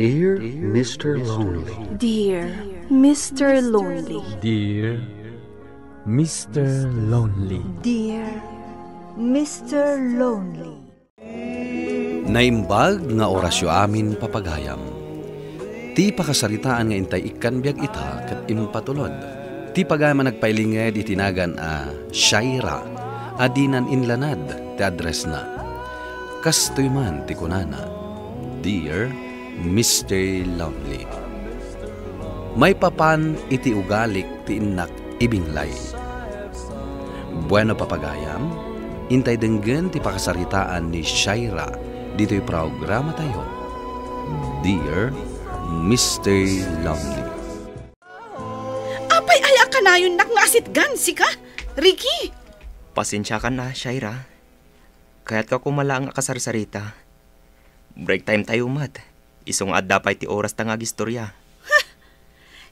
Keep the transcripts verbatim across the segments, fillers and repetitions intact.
Dear Mister Lonely. Dear Mister Lonely. Dear Mister Lonely. Dear Mister Lonely. Naimbag nga orasyo amin, papagayam. Ti pakasaritaan nga intay ikkan biag ita ket impatulod. Ti pagayam a nagpailinged iti nagan a Shaira a dinan inlanad ti addressna. Kastoy man ti kunana, "Dear Mister Lonely, maipapan iti ugalik ti innak ibinglay." Bueno, papagayam, intay denggen ti pakasaritaan ni Shaira ditoy programatayo, Dear Mister Lonely. Apay aya a kanayonnak nga asitgan, sika, Ricky? Pasensiakan a, Shaira. Kayatka koma laeng a kasarsarita. Break time tayo met. Isu nga adda pay ti orasta nga agistorya.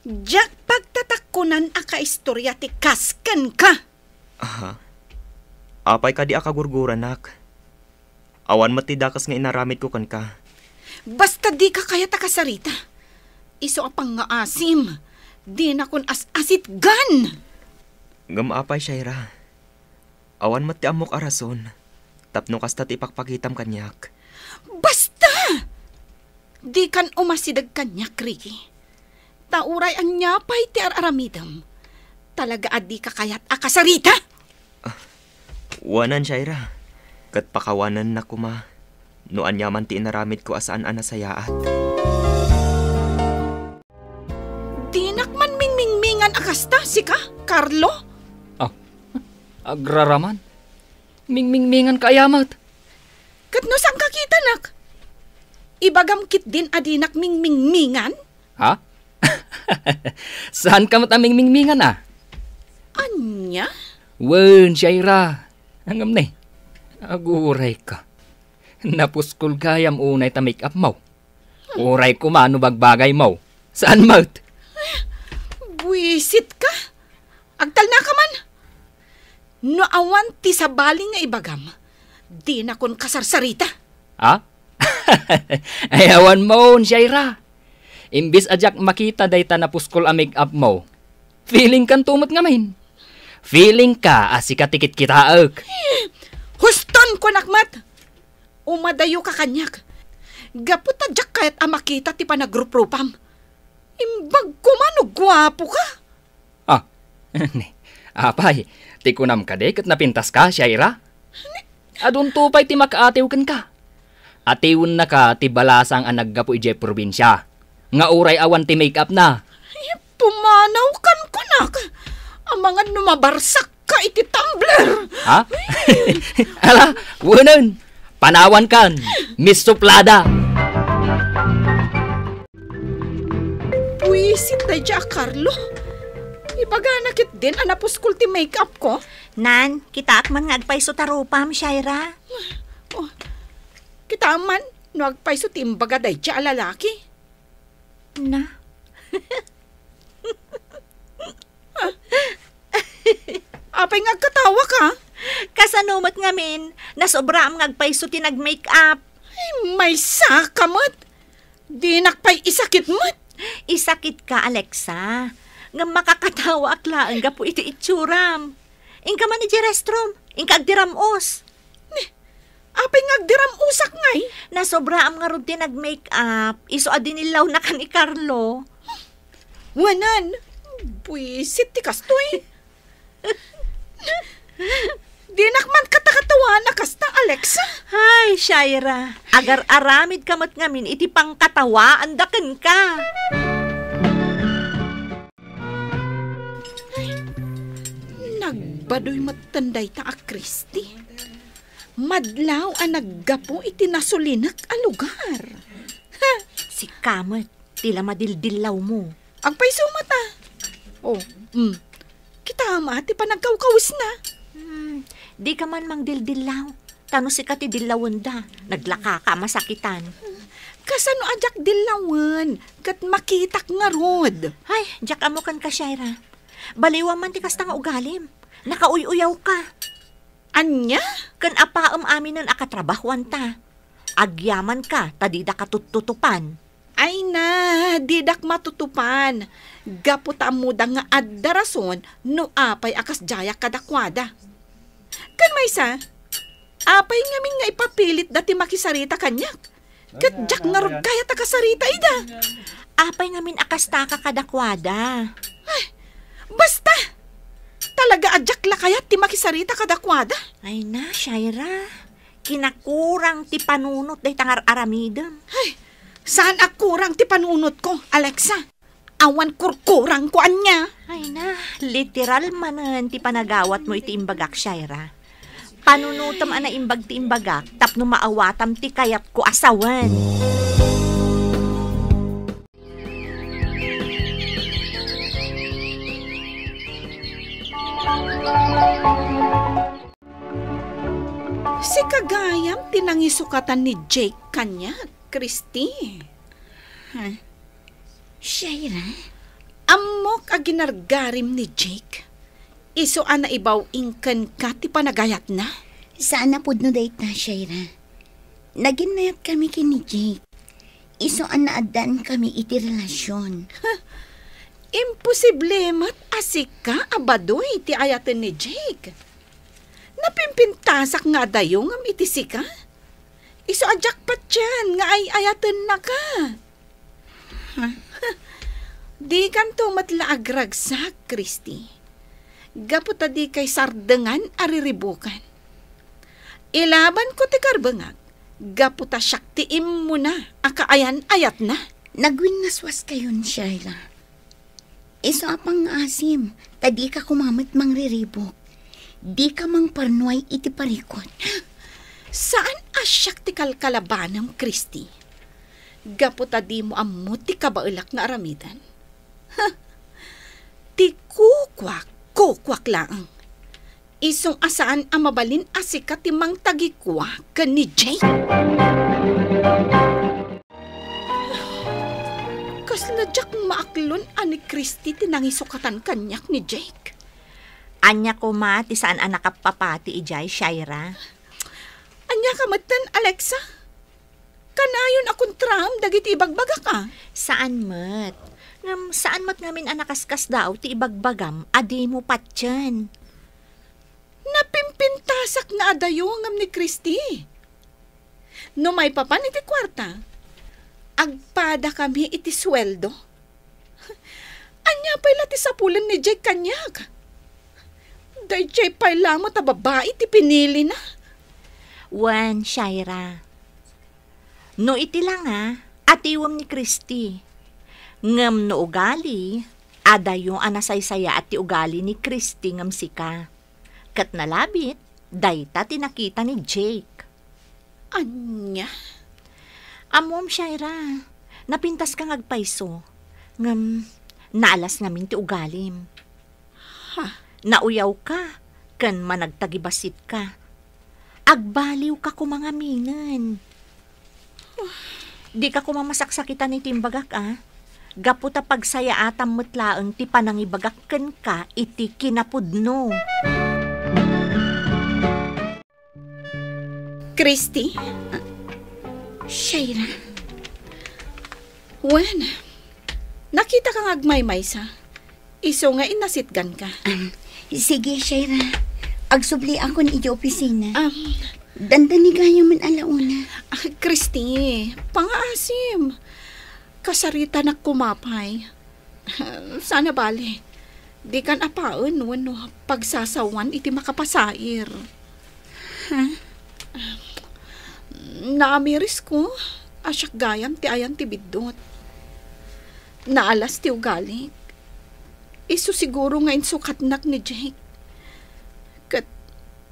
Diak pagtatakkunan a kaistorya ti kas kenka. Aha. Apay kadi a kagurguranak? Awan met ti dakes nga inaramidko kenka. Basta dika kayat a kasarita. Isu a pangngaasim, dinakon as-asitgan. Ngem apay, Shaira? Awan met ti ammok a rason tapno kasta ti ipakpakitam kaniak. Basta! Dikan umasideg kaniak, Ricky. Ta uray ania pay ti ar-aramidem, talaga a dika kayat a kasarita? Wanan, Shaira. Ket pakawanennak koma no ania man ti inaramidko a saan a nasayaat. Dinak man mingmingmingan a kasta, sika, Carlo? Ah, agraraman. Mingmingmingan ka aya met? Ket no saan ka kitanak? Ibagam ketdin a dinak mingmingmingan? Ha? Saan ka met a mingmingmingan, a? Ania? Wen, Shaira. Ngem ne, aguray ka. Napuskol gayam unay ta make-up mo. Uray koma no bagbagay mo. Saan met? Buisit ka? Agtalna ka man? No awan ti sabali nga ibagam, dinakon kasarsarita. Ha? Ay, awan mo, Shaira. Imbis a diak makita dayta napuskol a make-up mo, feeling kanto met ngamin. Feeling ka a sika ti kitkitaek. Huston, kunak met! Umadayo ka kaniak. Gapu ta diak kayat a makita ti panagruprupam. Imbag koma no guapo ka. Ah, ne, apay, ti kunam kadi ket napintas ka, Shaira? Adunto pay ti makaatiw kenka. Atiwennaka ti balasang a naggapu idiay probinsia, nga uray awan ti make-up na. Pumanaw kan kunak. Amangan no mabarsak ka iti tumbler. Ha? Ala, wenen. Panawan kan, Miss Suplada. Buisit daydiay a Carlo. Ibagana ketdin a napuskol ti make-up ko. Nan, kitaak man nga agpayso ta rupam, Shaira. Oh, kitaem man no agpayso ti imbaga daydiay a lalaki. Na? Apay nga agkatawa ka? Kasano met ngamin? Nasobraam nga agpayso ti nag-make-up. Ay, maysa ka met. Dinak pay isakit met. Isakit ka, Alexa. Ngem makakatawaak laeng gapu iti itsuram. Inka man iti restroom. Inka agdiram-os. Apay nga agdiram-osak ngay? Nasobraam ngarud ti nag-make-up, isu a dinillawnakan ni Carlo. Wanan, buisit ti kastoy. Dinak man katakatawaan a kasta, Alexa. Ay, Shaira, agar-aramid ka met ngamin iti pangkatawaanda kenka. Nagbadoy metten dayta a Kristi. Madlaw a naggapu iti nasulinek a lugar. Ha! Sika met, ti la madildillawmo. Agpayso met a. Oh, mm. Kita ma ti panagkawkawesna. Hmm, di ka man mangdildillaw. Ta no sika ti dillawenda, naglakaka a masakitan. Kasano a diak dillawen? Ket makitak ngarud. Ay, diak ammo kenka, Shaira. Baliwam man ti kasta nga ugalim. Nakauy-uyaw ka. Ania? Ken apaem aminen a katrabahuanta. Agyaman ka ta dida ka tuttutupan. Ay na, didak matutupan. Gapu ta ammoda nga adda rason no apay a kasdiayak kadakuada. Ken maysa, apay ngamin nga ipapilitda ti makisarita kaniak? Ket diak ngarud kayat a kasarita ida. Apay ngamin a kastaka kadakuada? Ay, basta! Talaga a diak la kayat ti makisarita kadakuada. Ay na, Shaira. Kinakurang ti panunot dayta nga ar-aramidem. Ay, saan a kurang ti panunotko, Alexa. Awan kurkurangko ania. Ay na, literal manen ti panagawatmo iti imbagak, Shaira. Panunotem a naimbag ti imbagak tapno maawatam ti kayatko a sawen. Sika gayam ti nangisukatan ni Jake kaniak, Christy. Huh? Shaira? Ammok a ginargarim ni Jake. Isu a naibaw-ing kenka ti panagayatna. Saan a pudno dayta, Shaira. Naginnayatkami ken ni Jake. Isu a naaddaankami iti relasion. Imposible met a sika a badoy ti ayaten ni Jake. Napimpintasak nga adayo ngem iti sika. Isu a diak patien nga ay-ayatennaka. Dikanto met la agragsak, Christy. Gapu ta dikay sardengan a riribukan. Ilabanko ti karbengak, gapu ta siak ti immuna a kaayan-ayatna. Nagwinnaswaskayon, Shaira. Isu a pangngaasim, ta dika koma met mangriribuk. Dika mangparnuay iti parikut. Saan a siak ti kalkalabanem, Christy. Gapu ta dimo ammo ti kabaelak nga aramiden. Huh! Ti kukuak, kukuak laeng. Isu a saan a mabalin a sika ti mangtagikua ken ni Jake. Kasla diak maaklon a ni Christy ti nangisukatan kaniak ni Jake. Ania koma ti saan a nakappapati idiay, Shaira? Ania ka metten, Alexa? Kanayon a kontraem dagiti ibagbagak a? Saan met. Ngem saan met ngamin a nakaskasdaaw ti ibagbagam a dimo patien. Napimpintasak nga adayo ngem ni Christy. No maipapan iti kuarta, agpadakami iti sueldo. Ania pay la ti sapulen ni Jake kaniak? Daydiay pay la met a babai ti pinilina. Wen, Shaira. No iti langa, atiwem ni Christy. Ngem no ugali, adayo a nasaysayaat ti ugali ni Christy ngem sika. Ket nalabit, dayta ti nakita ni Jake. Ania? Ammom, Shaira, napintaska nga agpayso. Ngem, naalas ngamin ti ugalim. Ha? Nauyawka, ken managtagibasitka. Agbaliwka koma ngaminen. Dika koma masaksakitan iti imbagak, a? Gapu ta pagsayaatam met laeng ti panangibagak kenka iti kinapudno. Christy? Ah, Shaira? Wen, nakitaka nga agmaymaysa. Isu nga inasitganka. Am, sige, Shaira. Agsubliakon iti opisina. Am, Dandani gayamen a la una. Ah, Christy, pangaasim. Kasaritanak koma pay. Saan a bale, dikan apaen wenno pagsasawan iti makapasair. Ha? Naamirisko a siak gayam ti ayan ti biddut. Naalas ti ugalik. Isu siguro nga insukatnak ni Jake. Ket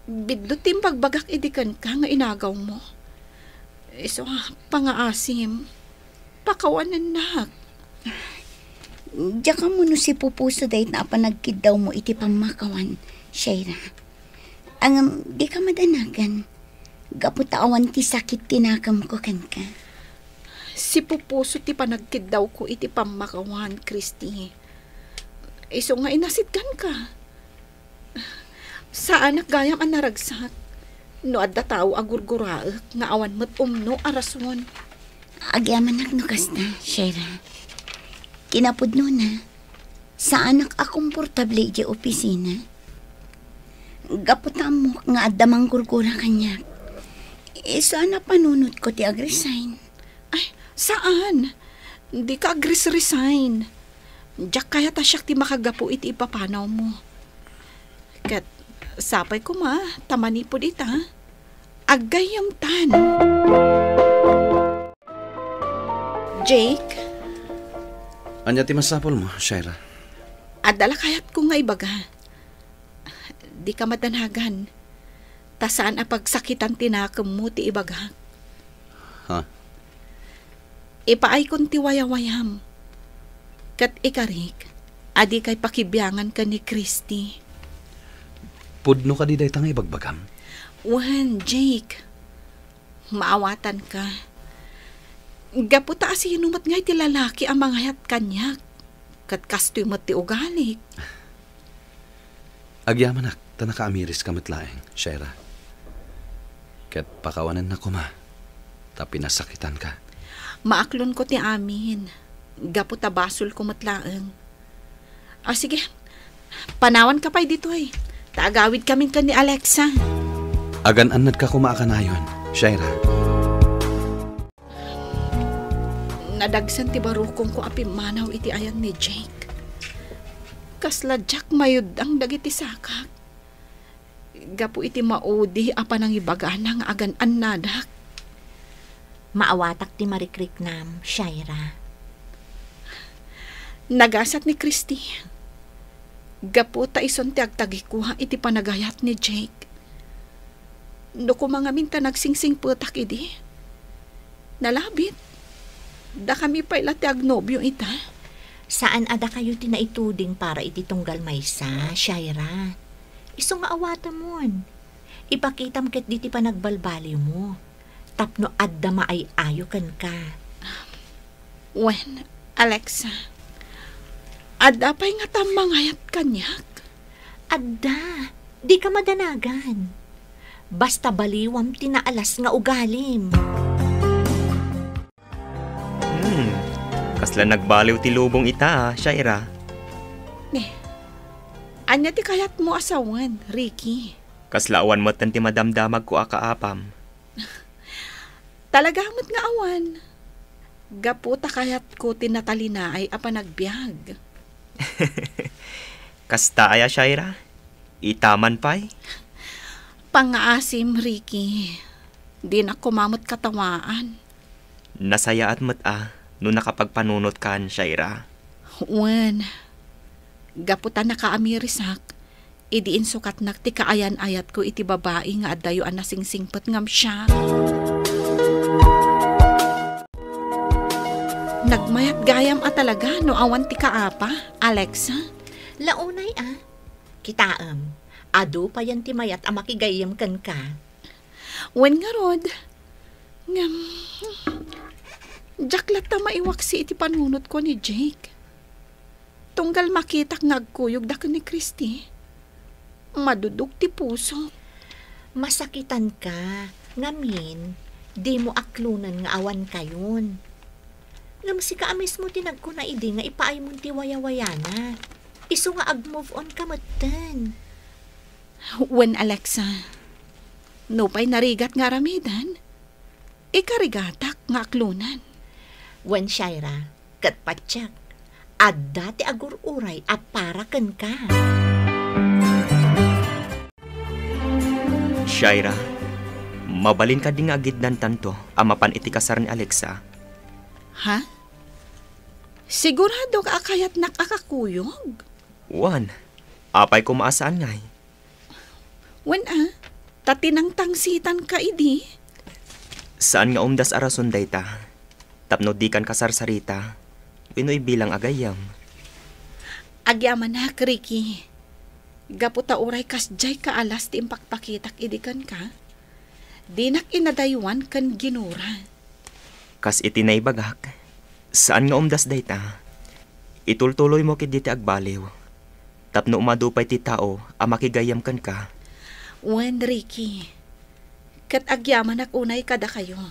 biddut ti imbagbagak idi kenka nga inagawmo. Isu a pangaasim. Pakawanennak. Diak ammo no sipupuso dayta a panagkiddawmo iti pammakawan, Shaira. Ngem dika madanagan, gapu ta awan ti sakit ti nakemko kenka. Sipupuso ti panagkiddawko iti pammakawan, Christy. Isu nga inasitganka. Saanak gayam a naragsak no adda tao a gurguraek nga awan met umno a rason. Agyamanak no kasta, Shaira. Kinapudnona, saanak a komportable iti opisina. Gapu ta ammok nga adda manggurgura kaniak, isu a napanunotko ti agresign. Ay, saan? Dika agres-resign. Diak kayat a siak ti makagapu iti ipapanawmo. Ket sapay koma ta manipud ita, aggayyemtan. Jake? Ania ti masapulmo, Shaira? Adda la kayatko nga ibaga. Dika madanagan. Ta saan a pagsakitan ti nakemmo ti ibagak. Ha? Ipaaykon ti wayawayam. Ket ikarik, a dikay pakibiangan ken ni Christy. Pudno kadi dayta nga ibagbagam? Wen, Jake. Maawatanka. Gapu ta asino met ngay ti lalaki a mangayat kaniak? Ket kastoy met ti ugalik. Agyamanak, ta nakaamiriska met laeng, Shaira. Ket pakawanennak koma, ta pinasakitanka. Maaklonko ti amin, gapu ta basolko met laeng. A, sige, panawanka pay ditoy, ta agawidkamin ken ni Alexa. Agan-annadka koma a kanayon, Shaira. Nadagsen ti barukongko a pimmanaw iti ayan ni Jake. Kasla diak mayuddang dagiti sakak. Gapu iti maudi a panangibagana nga agan-annadak. Maawatak ti marikriknam, Shaira. Nagasat ni Christy. Gapu ta isun ti agtagikua iti panagayat ni Jake. No koma ngamin ta nagsingsingpetak idi, nalabit. Dakami pay la ti agnobio ita. Saan a dakayo ti naituding para iti tunggal maysa, Shaira. Isu nga awatemon. Ipakitam ketdi ti panagbalbaliwmo tapno adda maay-ayo kenka. Wen, Alexa, adda pay ngata mangayat kaniak? Adda. Dika madanagan. Basta baliwam ti naalas nga ugalim. Hmm. Kasla nagbaliw ti lubong ita, a, Shaira. Ne, ania ti kayatmo a sawen, Ricky? Kasla awan metten ti madamdamagko a kaapam. Talaga met nga awan. Gapu ta kayatko ti natalinaay a panagbiag. Kasta aya, Shaira? Ita man pay? Pangngaasim, Ricky. Dinak koma met katawaan. Nasayaat met a no nakapagpanunotkan, Shaira. Wen, gapu ta nakaamirisak, idi insukatnak ti kaayan-ayatko iti babai nga addayo a nasingsingpet ngem siak. Nagmayat gayam a talaga no awan ti kaapa, Alexa. Launay a. Kitaem, adu payen ti mayat a makigayyem kenka. Wen ngarud, ngem, diak latta maiwaksi iti panunotko ni Jake. Tunggal makitak nga agkuyogda ken ni Christy, madudog ti pusok. Masakitanka, ngamin, dimo aklonen nga awankayon. Ngem sika a mismo ti nagkuna idi nga ipaaymon ti wayawayana. Isu nga ag-move on ka metten. Wen, Alexa, nupay narigat nga aramiden, ikarigatak nga aklonen. Wen, Shaira, ket patiek, adda ti agur-uray a para kenka. Shaira, mabalin kadi nga agiddantanto a mapan iti kasar ni Alexa? Ha? Sigurado ka a kayatnak a kakuyog? Wen, apay koma a saan ngay? Wen a, ta tinangtangsitanka idi. Saan nga umdas a rason dayta, tapno dikan kasarsarita wenno ibilang a gayyem. Agyamanak, Ricky. Gapu ta uray kasdiay kaalas ti impakpakitak idi kenka, dinak inadaywan ken ginura. Kas iti naibagak, saan nga umdas dayta. Itultuloymo ketdi ti agbaliw, tapno umadu pay ti tao a makigayyem kenka. Wen, Ricky, ket agyamanak unay kadakayo.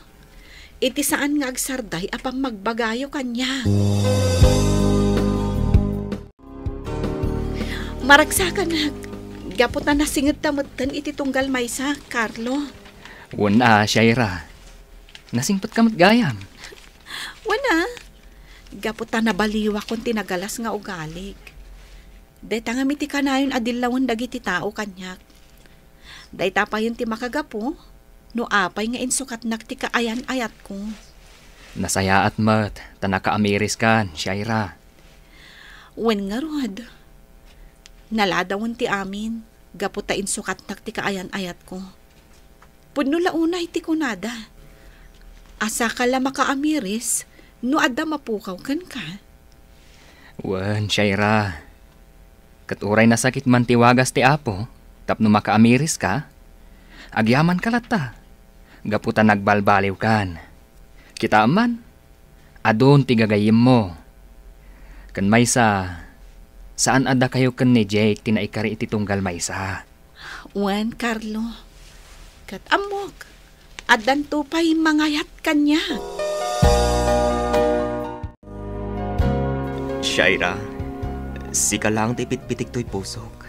iti saan nga agsarday a pammagbagayo kaniak. Maragsakanak, gapu ta nasingedta metten iti tunggal maysa, Carlo. Wen a, Shaira. Nasingpetka met gayam. Wen a, gapu ta nabaliwakon ti nagalas nga ugalik. Dayta ngem iti kanayon a dillawen dagiti tao kaniak. Dayta payen ti makagapu no apay nga insukatnak ti kaayan-ayatko. Nasayaat met ta nakaamiriskan, Shaira. Wen ngarud, naladawen ti amin gapu ta insukatnak ti kaayan-ayatko. Pudno la unay ti kunada. Asaka la makaamiris no adda mapukaw kenka. Wen, Shaira. Ket uray nasakit man ti wagas ti Apo tapno makaamiriska, agyamanka latta, gapu ta nagbalbaliwkan. Kitaem man, adun ti gagayyemmo. Ken maysa, saan a dakayo ken ni Jake ti naikari iti tunggal maysa. Wen, Carlo. Ket ammok, addanto pay mangayat kaniak. Shaira, sika laeng ti pitpitik toy pusok.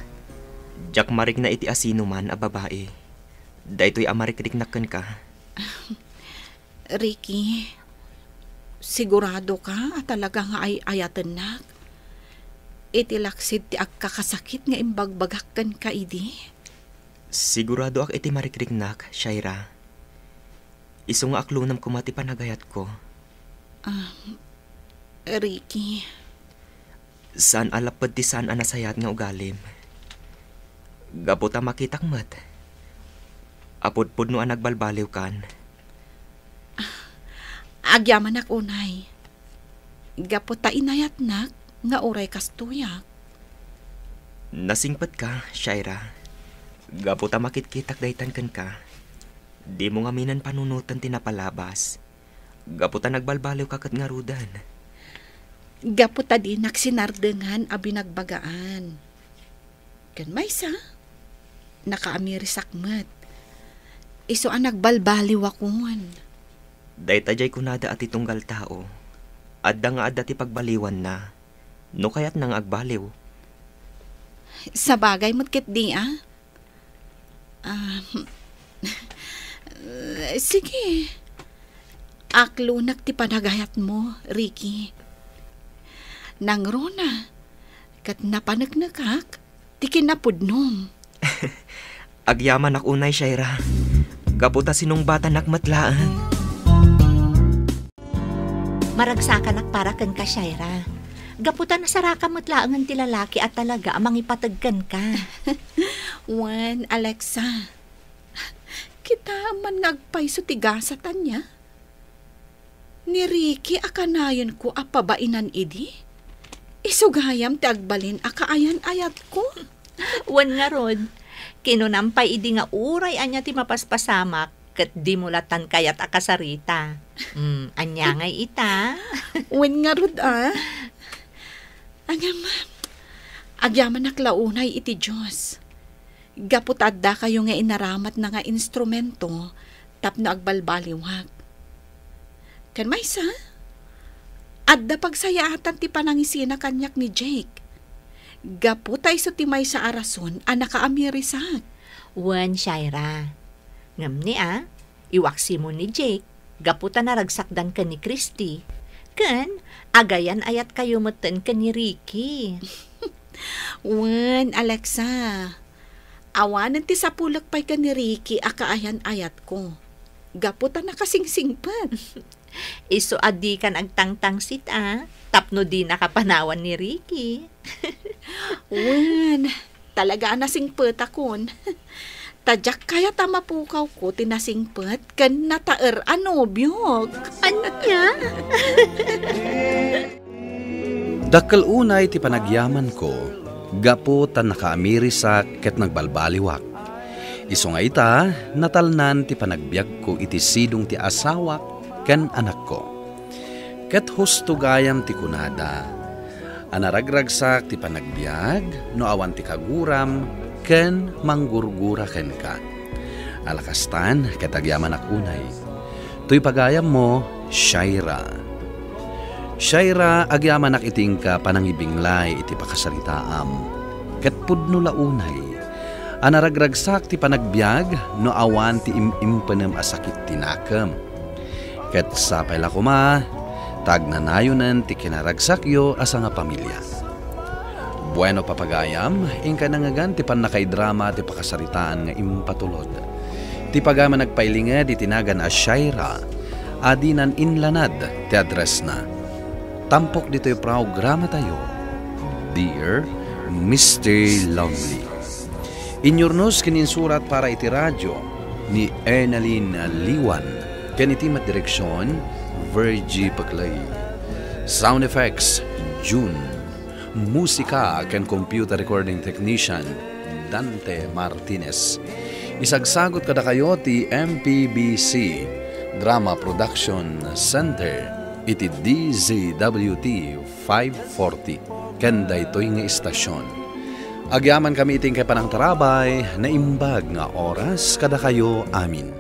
Diak marikna iti asinoman a babai. Daytoy a marikriknak kenka. Ricky, sigurado ka a talaga nga ay-ayatennak? Iti laksid ti agkakasakit nga imbagbagak kenka idi? Siguradoak iti marikriknak, Shaira. Isu nga aklonam koma ti panagayatko. Ah, Ricky. Saan a lapped ti saan a nasayaat nga ugalim. Gapu ta makitak met a pudpudno a nagbalbaliwkan. Agyamanak unay. Gapu ta inayatnak nga uray kastoyak. Nasingpetka, Shaira. Gapu ta makitkitak daytan kenka. Dimo ngaminen panunoten ti napalabas. Gapu ta nagbalbaliwka ket ngaruden. Gapu ta dinak sinardengan a binagbagaan. Ken maysa, nakaamirisak met. Isu a nagbalbaliwakon. Dayta diay kunada a ti tunggal tao, adda nga adda ti pagbaliwanna, no kayatna nga agbaliw. Sabagay met ketdi a. Ah, sige. Aklonak ti panagayatmo, Ricky. Nangruna, ket napaneknekak ti kinapudnom. Agyamanak unay, Shaira. Gapu ta sinungbatanak met laeng. Maragsakanak para kenka, Shaira. Gapu ta nasaraka met laengen ti lalaki a talaga a mangipateg kenka. Wen, Alexa. Kitaem man nga agpayso ti gasat ania? Ni Ricky a kanayonko a pabainan idi? Isu gayam ti agbalin a kaayan-ayatko. Wen ngarud, kinunam pay idi nga uray ania ti mapaspasamak, ket dimo latan kayat a kasarita. Hmm, ania ngay ita? Wen ngarud a. Ngem, agyamanak la unay iti Dios. Gapu ta addakayo nga inaramatna nga instrumento tapno agbalbaliwak. Ken maysa, adda pagsayaatan ti panangisina kaniak ni Jake. Gapu ta isu ti maysa a rason a nakaamirisak. Wen, Shaira. Ngem ni a, iwaksimon ni Jake, gapu ta naragsakdan ken ni Christy. Ken, agayan-ayatkayo metten ken ni Ricky. Wen, Alexa. Awanen ti sapulek pay ken ni Ricky a kaayan-ayatko. Gapu ta nakasingsingpet. Isu a dikan agtangtangsit a, tapno dinaka panawan ni Ricky. Wen, talaga a nasingpetakon. Ta diak kayat a mapukawko ti nasingpet ken nataer a nobiok. Ania? Dakkel unay ti panagyamanko, gapu ta nakaamirisak ket nagbalbaliwak. Isu nga ita, natalnan ti panagbiagko iti sidong ti asawak ken anakko. Ket husto gayam ti kunada, a naragragsak ti panagbiag no awan ti kaguram ken manggurgura kenka. Ala kastan, ket agyamanak unay. Toy pagayammo, Shaira. Shaira, agyamanak iti inka panangibinglay iti pakasaritaam. Ket pudno la unay a naragragsak ti panagbiag no awan ti im-impenem a sakit ti nakem. Ket sapay la koma ta agnanayonen ti kinaragsakyo a sangapamilia. Bueno, papagayam, inka nangngegan ti pannakaidrama ti pakasaritaan nga impatulod. Ti pagayam a nagpailinged iti nagan a Shaira, a dinan inlanad ti addressna. Tampok ditoy programatayo, Dear Mister Lonely. Inyurnos ken insurat para iti radio ni Ernalyn Liwan, ken iti met direksion, Virgie Paclay. Sound effects, June. Musika ken computer recording technician, Dante Martinez. Isagsagot kadakayo ti M P B C Drama Production Center iti D Z W T five forty ken daytoy nga istasion. Agyamankami iti inkay panangtarabay, naimbag nga oras kadakayo amin.